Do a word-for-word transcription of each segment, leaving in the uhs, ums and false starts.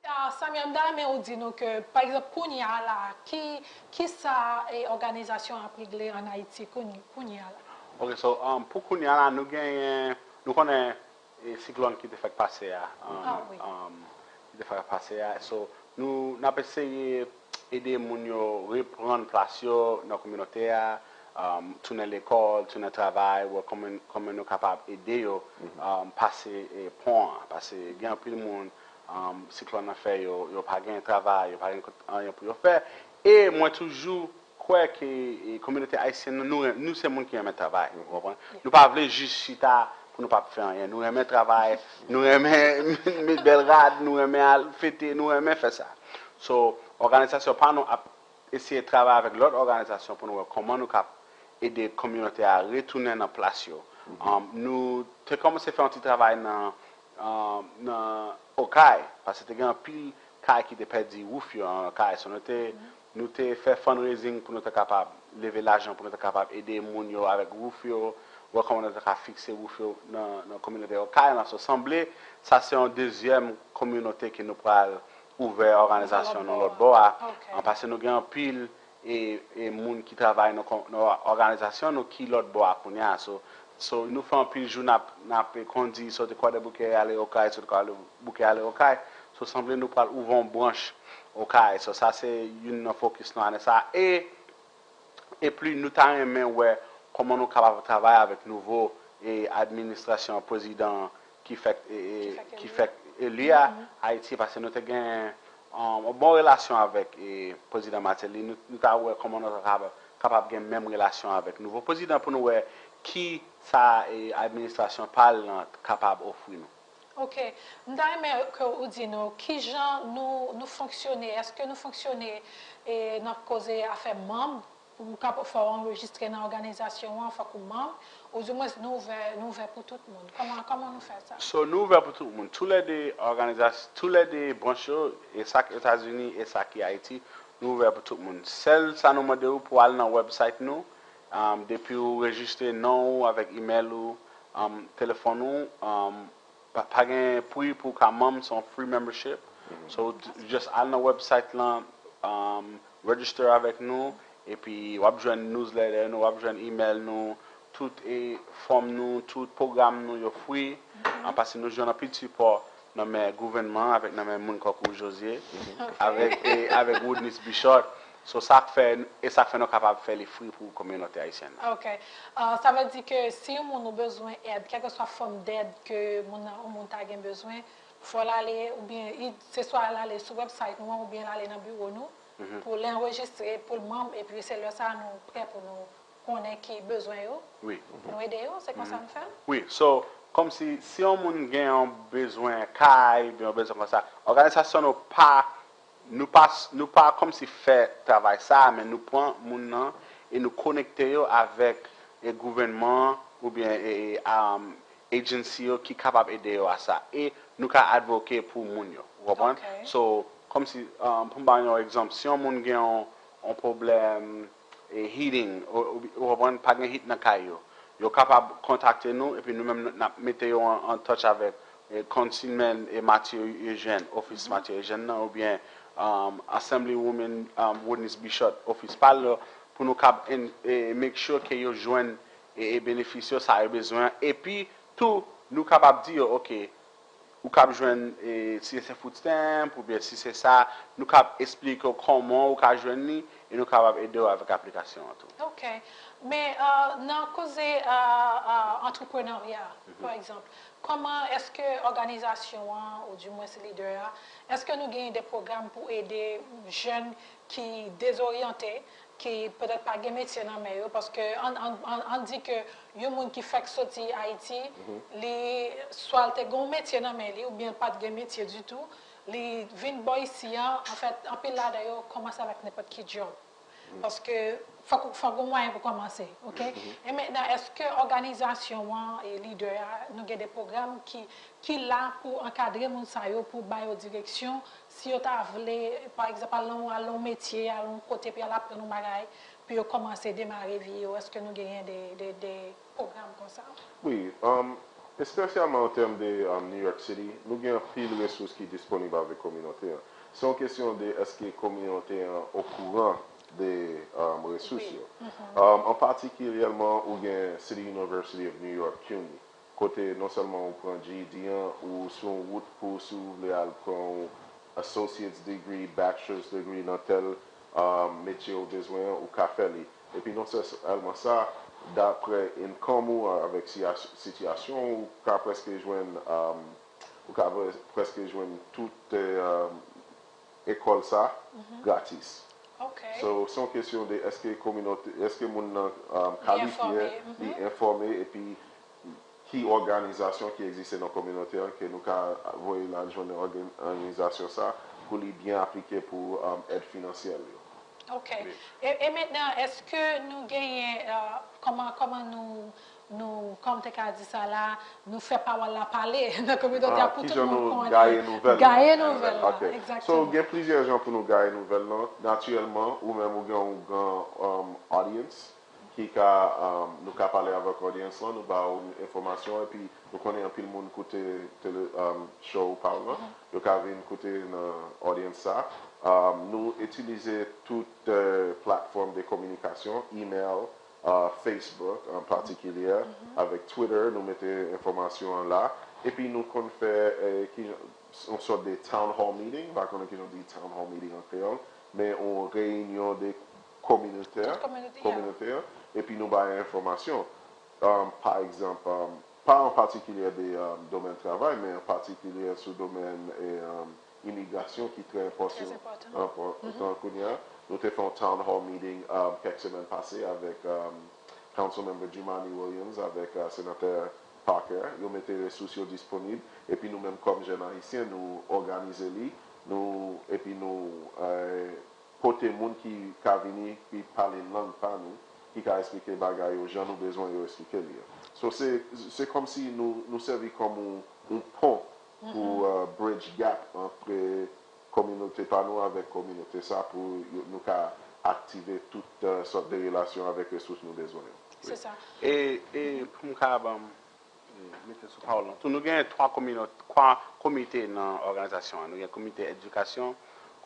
Ah, Samuel, m ta renmen ou di nou ke, pa egzanp, kounye a la, ki, ki sa e òganizasyon ap regle ann Ayiti kounye, kounye a la? Ok, so um, pou kounye a la, nou genyen, nou konnen e siklòn ki te fèk pase a. Um, Ah, wi. Um, ki te fèk pase a. So, nou n ap eseye ede moun yo reprann plas yo nan kominote a, um, tounen lekòl, tounen travay, wè kòman, kòman nou kapab ede yo um, pase e pon an. Paske gen anpil moun, um, siklòn nan fè yo, yo pa gen travay, yo pa gen kot- anyen pou yo fè. E mwen toujou kwè ke e, kominote ayisyèn nan, nou, nou se moun ki renmen travay, ou konprann? Nou pa vle jis chita pou nou pa fè anyen. Nou renmen travay, nou renmen met bèl rad, nou renmen al fete, nou renmen fè sa. So, òganizasyon pa nou ap eseye travay avèk lòt òganizasyon pou nou wè kòman nou ka ede kominote a retounen nan plas yo. Um, nou te kòmanse fè yon ti travay nan, um, nan Okay, paske te gen anpil kay ki te pèdi wouf yo an Okay. So, nou te, nou te fè fundraising pou nou te kapab leve lajan, pou nou te kapab ede moun yo avèk wouf yo, wè kòman nou te ka fikse wouf yo nan, nan kominote Okay lan. So, sanble, sa se yon dezyèm kominote ke nou pral ouvè òganizasyon nou lòt bò a. Ok. An, paske nou gen anpil e, e moun ki travay nan, kon- nan òganizasyon nou ki lòt bò a kounye a. So, so, nou fè anpil jou n ap, n ap kondi, soti Kwadèboukè ale Okay, soti Kwadèboukè ale Okay. So, sanble nou pral ouvè yon branch Okay. So, sa se youn nan fokis nou ane sa. E, epi nou ta renmen wè kòman nou kapab travay avèk nouvo e administrasyon prezidan ki fèk e, e, Ki fèk ki eli. Fèk eli a Ayiti, paske nou te gen um, yon bon relasyon avèk e, prezidan Martelly. Nou, nou ta wè kòman nou ta kapab, kapab gen menm relasyon avèk nouvo prezidan pou nou wè ki sa e, administrasyon pa l lan kapab ofri nou. Ok. M ta renmen ke ou di nou ki jan nou, nou fonksyone. Èske nou fonksyone e, nan koze afè manm? Ou ka fò w anrejistre nan òganizasyon an, fòk ou manm, oudimwens nou ouvè, nou ouvè pou tout moun. Kòman, kòman nou fè sa? So, nou ouvè pou tout moun. Toulède òganizasyon, toulède branch yo, e sa k Etazini, e sa ki Ayiti, nou ouvè pou tout moun. Sèl sa nou mande w pou al nan website nou, um, depi ou rejistre non ou avèk email ou, um, telefòn ou, um, pa, pa gen pri pou w ka manm, se yon free membership. So, just al nan website lan, um, register avèk nou, epi w ap jwenn newsletter nou, w ap jwenn email nou, tout e fòm nou, tout pwogram nou, yo free. An, paske nou jwenn anpil sipò nan men gouvènman an, avèk nan men moun kòk ou José, avèk, e, avèk Woodnis Bichot. So, sa k fè, e sa k fè nou kapab fè li free pou kominote ayisyèn nan. Ok. Ah, sa vle di ke si yon moun ou bezwen èd, kèlkeswa fòm dèd ke moun nan, yon moun ta gen bezwen, fò l ale, oubyen i- se swa l ale sou website nou an, oubyen l ale nan biwo nou, pou l anrejistre, pou l manm, epi se lè sa a nou prè pou nou konnen ki bezwen yo, Wi. nou ede yo, se konsa nou fè l? Wi, so, kòmsi, si yon moun gen yon bezwen kay, oubyen yon bezwen konsa, òganizasyon nou pa, nou pa, nou pa kòmsi fè travay sa a, men nou pran moun nan e nou konekte yo avèk e gouvènman an, oubyen e, e, um, agency yo ki kapab ede yo a sa. E nou ka advoke pou moun yo, ou konprann? Ok. So, kòmsi, um, pou m ba yon egzanp, si yon moun gen yon, yon pwoblèm e heating, ou, ou, ou konprann, pa gen heat nan kay yo, yo kapab kontakte nou, epi nou menm nou, n ap mete yo an, an touch avèk e Councilman e Mathieu Eugène, ofis Mathieu Eugène nan, oubyen um, Assemblywoman um, Woodnis Bichot, ofis pa l yo, pou nou kab en- e make sure ke yo jwenn e, e benefis yo, sa yo bezwen. Epi tou, nou kapab di yo, ok, ou kab jwenn, e, si se food stamp, oubyen si se sa, nou kab esplike w kòman ou ka jwenn li, e nou kapab ede w avèk aplikasyon an tou. Ok. Men, ah, nan koze ah, ah, antreprenarya, pa egzanp, kòman èske òganizasyon an, oudimwens lidè a, èske nou genyen de pwogram pou ede jèn ki dezoryante, ki petèt pa gen metye nan men yo, paske ann an, an, an di ke yon moun ki fèk soti Ayiti, li swa l te gen yon metye nan men li, oubyen l pa t gen metye ditou, li vin bò isi an, anfèt, anpil ladan yo kòmanse avèk nenpòt ki djòb. Paske fòk, fòk gen mwayen pou kòmanse, ok? E mentnan, èske òganizasyon an e lidè a, nou gen de pwogram ki, ki la pou ankadre moun sa yo, pou ba yo direksyon, si yo ta vle, pa egzanp, al nan, al nan yon metye, al yon kote, pou y al aprann yon bagay, pou yo kòmanse demare vi yo, èske nou genyen de, de, de pwogram konsa? Wi, um, Espesyalman an tèm de um, New York City, nou gen anpil resous ki disponib avèk kominote an. Se yon kesyon de èske kominote an okouran de um, resous yo. Um, an patikilyèman, ou gen City University of New York, cuny, kote non sèlman ou pran G E D an, ou sou yon wout pou si w vle al pran yon associate's degree, bachelor's degree nan tèl um, metye ou bezwen an, ou ka fè li. Epi non sèlman sa, daprè income ou avèk sitiyasyon ou, ou ka prèske jwenn um, ou ka prèske jwenn tout um, ekòl sa gratis. So, se yon kesyon de èske kominote, èske moun nan um, kalifye, li enfòme, epi ki òganizasyon ki egziste nan kominote an ke nou ka voye l al jwenn òganizasyon sa pou li byen aplike pou um, èd finansyèl yo. Ok. E, e mentnan, èske nou genyen, uh, kòman, kòman nou, nou, kòm te ka di sa la, nou fè pawòl la pale nan kominote a pou tout moun konnen. Gaye nouvèl la. Gaye nouvèl la, egzakteman. So, gen plizyè jan pou nou gaye nouvèl lan. Natirèlman, ou menm ou gen yon gran um, audience ki ka, um, nou ka pale avèk audience lan, nou ba yo enfòmasyon, epi nou konnen anpil moun koute tele, um, show pa w lan, yo ka vin koute nan audience sa. Um, nou itilize tout uh, platfòm de kominikasyon, email, uh, Facebook an patikilye, avèk Twitter, nou mete enfòmasyon an la, epi nou konn fè eh, ki, yon sòt de town hall meeting, m pa konnen kijan w di town hall meeting an kreyòl, men yon reyinyon de kominote, kominote an, epi nou bay enfòmasyon. Um, pa egzanp, um, pa an patikilye de um, domèn travay, men an patikilye sou domèn e, um, imigrasyon ki trè enpòtan kounye a. Nou te fè yon town hall meeting um, kèk semèn pase avèk um, Council Member Jumaane Williams, avèk uh, Senatè Parker. Yo mete resous yo disponib, epi nou menm kòm jèn ayisyen, nou òganize li, nou, epi nou eh, pote moun ki ka vini, ki pale lang pa nou, ki ka eksplike bagay yo jan nou bezwen yo eksplike li an. So, se, se kòmsi nou, nou sèvi kòm yon, yon pon pou uh, bridge gap antre kominote pa nou avèk kominote sa pou yo, nou ka aktive tout uh, sòt de relasyon avèk resous nou bezwen yo. Se sa. E, e pou m ka ban mete sou pawòl lan tou. Nou gen twa kominote, twa komite nan òganizasyon an. Nou gen komite edikasyon,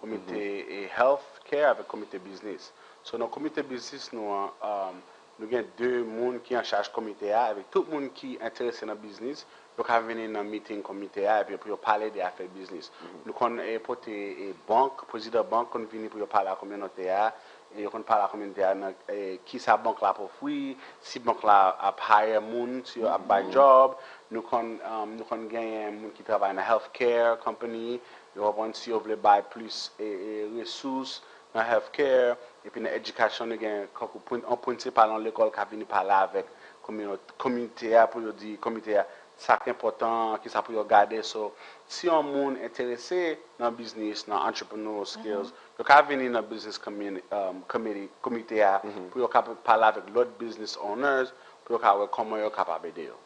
komite e health care avèk komite biznis. So nan komite biznis nou an, um, nou gen de moun ki an chaj komite a, avèk tout moun ki enterese nan biznis, yo ka vini nan meeting komite a epi pou yo pale de afè biznis. Nou konn e, pote e, bank, prezidan bank konn vini pou yo pale a kominote a, e yo konn pale a kominote a nan e, kisa bank la ap ofri, si bank la ap hire moun, si yo ap bay job, nou konn, um, nou konn genyen moun ki travay nan health care company, yo konprann si yo vle bay plis e, e, resous nan health care, epi nan edikasyon nou gen kankou yon prensipal nan lekòl ka vini pale avèk kominote a pou yo di komite a sa k enpòtan, kisa pou yo gade. So, si yon moun enterese nan biznis, nan entrepreneurial skills, yo ka vini nan business community, um, committee, komite a, pou yo ka pale avèk lòt business owners, pou yo ka wè kòman yo kapab ede yo.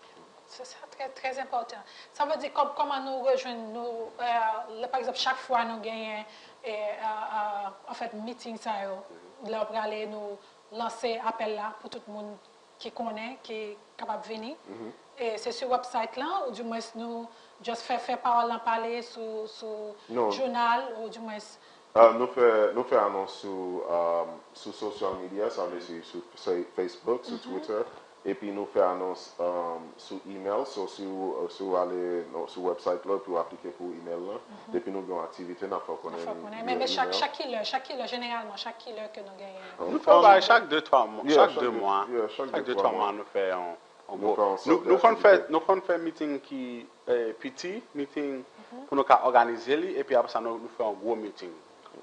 Se sa, trè, trè enpòtan. Sa vle di kòm, kòman nou rejwenn nou, euh, pa egzanp, chak fwa nou genyen, e, euh, euh, anfèt, meeting sa yo, lè w prale, nou lanse apèl la pou tout moun ki konnen, ki kapab vini. E se sou website lan, oudimwens nou just fè, fè pawòl lan pale sou, sou jounal, oudimwens. Uh, nou fè, nou fè anons sou, um, sou social media, sa vle di sou Facebook, sou Twitter, epi nou fè anons um, sou email, so si w, si w ale sou website la, epi w aplike pou email lan, depi nou gen yon aktivite, n ap fè w konnen. Men, men chak, chak kilè, chak kilè, jeneralman, chak kilè ke nou genyen? Nou fè yon bagay chak de twa mwa, chak de mwa, chak de twa mwa nou fè yon, yon gwo. Nou, nou konn fè, nou konn fè meeting ki eh, piti, meeting, pou nou ka òganize li, epi apre sa nou, nou fè yon gwo meeting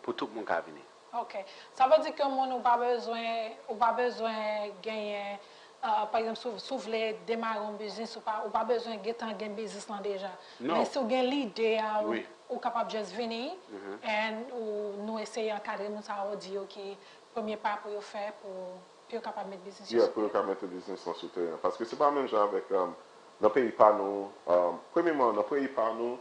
pou tout moun ka vini. Ok. Sa vle di ke yon moun ou pa bezwen, ou pa bezwen genyen, uh, pa egzanp, si w, si w vle demare yon biznis, ou pa, ou pa bezwen gentan gen biznis lan deja. Men si w gen lide a, ou, ou kapab just vini, and ou, nou eseye ankadre moun sa yo, di yo ki premye pa pou yo fè pou, pou yo kapab met biznis yo sou pye. Yeah, pou yo ka mete biznis lan sou teren. Paske se pa menm jan avèk, um, nan peyi pa nou, um, premyèman, nan peyi pa nou,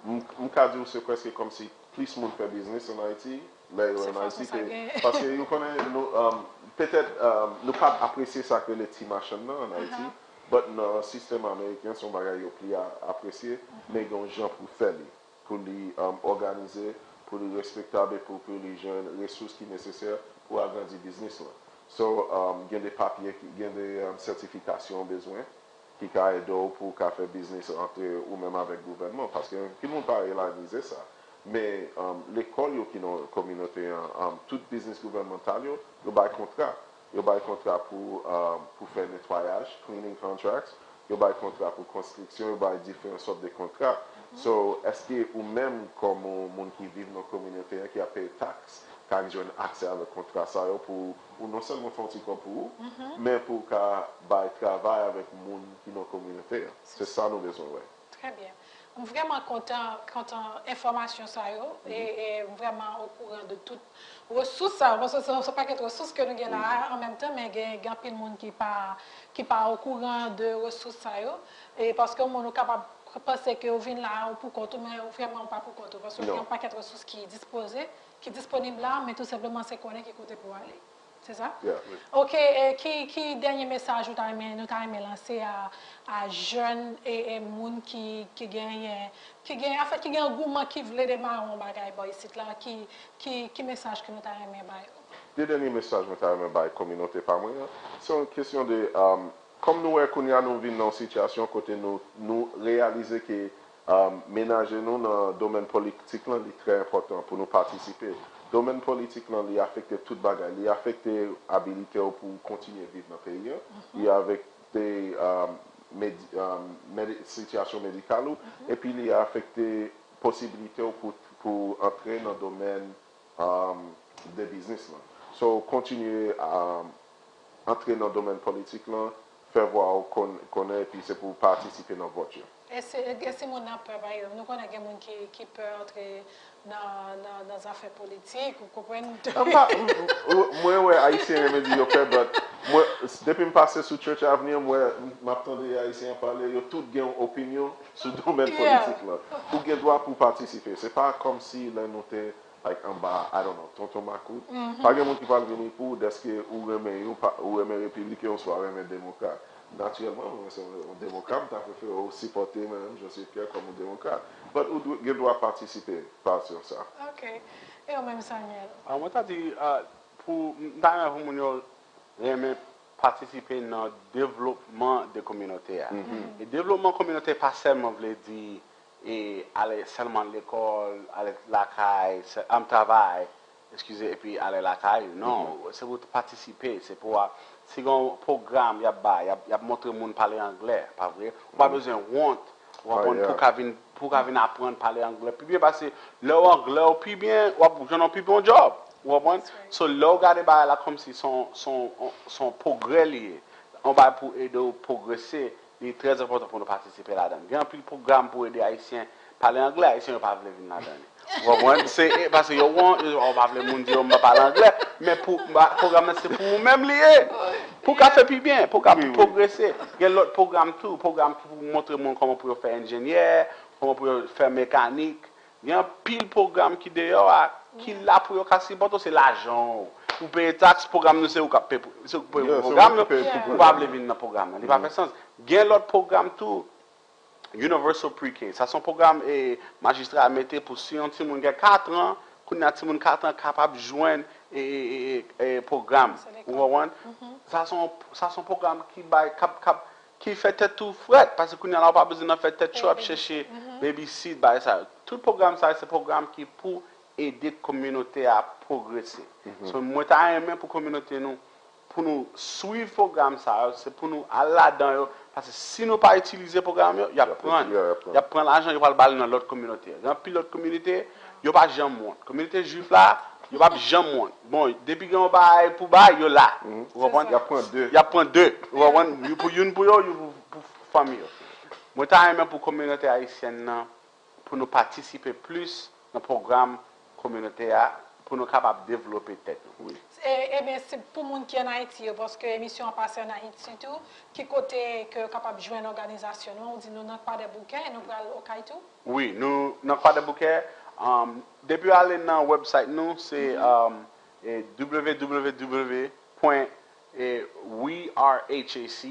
m, m ka di w se prèske kòmsi plis moun fè biznis ann Ayiti, lè yo ann Ayiti, ke, paske yo konnen nou, um, petèt, um, nou pa t apresye sa k rele ti machann nan ann Ayiti. But nan sistèm ameriken, se yon bagay yo pli a- apresye, men gen yon jan pou fè li, pou li um, òganize, pou li respektab e pou, pou li jwenn resous ki nesesè pou agrandi biznis lan. So, um, gen de papye, ki- gen de um, sètifikasyon ou bezwen ki ka ede w pou w ka fè biznis ant ou menm avèk gouvènman. Paske anpil moun pa reyalize sa. Men um, lekòl yo ki nan kominote an, um, tout biznis gouvènmantal yo, yo bay kontra. Yo bay kontra pou, um, pou fè netwayaj, cleaning contracts, yo bay kontra pou konstriksyon, yo bay diferan sòt de kontra. So, èske ou menm kòm yon moun ki viv nan kominote an, ki ap peye taks, ka jwenn aksè avèk kontra sa yo pou ou non sèlman fè yon ti kòb pou ou, men pou w ka bay travay avèk moun ki nan kominote an. Se sa nou bezwen wè. Trè byen. M vrèman kontan, kontan enfòmasyon sa yo e, e m vrèman okouran de tout resous sa yo, paske se yon pakèt resous ke nou gen la a an menm tan, men gen, gen anpil moun ki pa, ki pa okouran de resous sa yo. E paske yon moun ou kapab panse ke ou vin la a ou poukont ou, men vrèman ou pa poukont ou, paske gen yon pakèt resous ki dispoze, ki disponib la, men tou senpleman se konnen ki kote pou ale. Se sa? Yeah. Ok, e ki, ki dènye mesaj ou ta renmen, nou ta renmen lanse a, a jèn e, e moun ki, ki genyen, ki gen, anfèt, ki gen angouman, ki vle demare yon bagay bò isit la, ki, ki, ki mesaj ke nou ta renmen ba yo? De dènye mesaj mwen ta renmen bay kominote pa mwen an, se yon kesyon de, um, kòm nou wè kounye a nou vin nan yon sitiyasyon kote nou, nou reyalize ke um, menaje nou nan domèn politik lan, li trè enpòtan pou nou patisipe. Domèn politik lan, li afekte tout bagay. Li afekte abilite w pou w kontinye viv nan peyi an. Li afekte um, medi, um, medi, sitiyasyon medikal ou. Epi li afekte posibilite w pou, pou antre nan domèn um, de biznis lan. So, kontinye um, antre nan domèn politik lan, fè vwa w kon, konnen, epi se pou w patisipe nan vòt yo. E si, e si moun nan pè, pa egzanp, nou konnen gen moun ki, ki pè antre nan, nan, nan zafè politik, ou konprann? M pa, m- m- mwen wè Ayisyen renmen di yo pè, but mwen, depi m pase sou Church Avenue, m wè, m ap tande Ayisyen ap pale, yo tout gen yon opinyon sou domèn Yeah. politik lan. Ou gen dwa pou w patisipe. Se pa kòmsi lè nou te like anba, I don't know, tonton makout. Pa gen moun ki pral vini pou ou dèske ou renmen yon pa- ou renmen repibliken oswa renmen demokrat. Natirèlman, mwen se yon demokrat, m ta prefere ou sipòte mwen menm, Josué Pierre, kòm yon demokrat. But ou dwe- gen dwa patisipe pasyon sa. Ok. E ou menm, Samuel? Ah, mwen ta di, ah, pou, m ta renmen pou moun yo renmen patisipe nan devlopman de kominote a. E devlopman kominote pa sèlman vle di e ale sèlman lekòl, ale lakay, sè- am travay, eskize, epi ale lakay. Non, se pou w patisipe, se pou w a- si gen yon pwogram y ap bay, y ap, y ap montre moun pale anglè, pa vre? Ou pa bezwen wont, ou konprann, pou w ka vin, pou w ka vin aprann pale anglè pi byen, paske lè w anglè w pi byen, w ap jwenn yon pi bon djòb, ou konprann? So lè w gade bagay la kòmsi se yon, se yon, se yon pwogrè li ye, yon bagay pou ede w pwogrese, li trè enpòtan pou nou patisipe ladan l. Gen anpil pwogram pou ede Ayisyen pale anglè, Ayisyen yo pa vle vin ladan li. Ou konprann? Se e, paske yo wont, yo pa vle moun di yo m pa pale anglè, men pou ba- pwogram nan se pou ou menm li ye. Pou w ka fè pi byen, pou w ka pi pwogrese. Gen lòt pwogram tou, pwogram pou montre moun kòman pou yo fè enjenyè, kòman pou yo fè mekanik. Gen anpil pwogram ki deyò a, ki la pou yo ka sipòte w, se lajan w. Ou peye taks, pwogram nou se ou k ap peye pou, se ou k peye pou pwogram nan. Ou pa vle vin nan pwogram nan. Li pa fè sans. Gen lòt pwogram tou, Universal Pre-K. Sa se yon pwogram e majistra a mete pou si yon timoun gen kat an, kounye a timoun kat an kapab jwenn e, e, e, e, e pwogram. Ou konprann? Sa se yon, sa se yon pwogram ki bay, k ap, k ap, ki fè tèt ou frèt, paske kounye a la ou pa bezwen nan fè tèt cho ap chèche babysit, bagay sa yo. Tout pwogram sa yo, se pwogram ki pou ede kominote a pwogrese. So, mwen ta renmen pou kominote nou, pou nou swiv pwogram sa yo, se pou nou al ladan yo, paske si nou pa itilize pwogram yo, y ap pran, y ap pran lajan, yo pral ba l nan lòt kominote. Gen anpil lòt kominote, yo pa janm wont. Kominote jwif la, yo p ap janm wont. Bon, depi gen yon bagay pou bay, yo la. Ou konprann? Y ap pran de. Y ap pran de. Ou konprann? Youn pou youn pou yo, youn pou, pou fanmi yo. Mwen ta renmen pou kominote ayisyèn nan, pou nou patisipe plis nan pwogram kominote a, pou nou kapab devlope tèt nou. E, ebyen, se pou moun ki ann Ayiti yo, paske emisyon an pase ann Ayiti tou, ki kote ke yo kapab jwenn òganizasyon nou an? Ou di nou nan Kwadèboukè, e nou pral Okay tou? Wi, nou nan Kwadèboukè. Um, depi w ale nan website nou, se um, e, www pwen, e, we are H A C,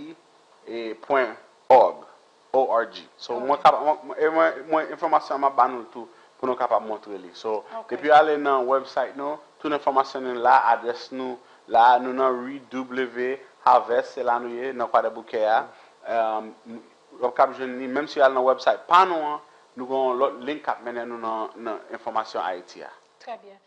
e pwen org, O R G. So, mwen kapab, mwen, e mwen, mwen, enfòmasyon an m ap ba nou l tou pou nou kapab montre li. So, depi w ale nan website nou, tout enfòmasyon nou la, adrès nou la, nou nan rue W Harvest, se la nou ye, nan Kwadèboukè a. Um, w ap kab jwenn li, menm si w al nan website pa nou an, nou gen yon lòt link k ap mennen nou nan, nan enfòmasyon Ayiti a. Trè byen.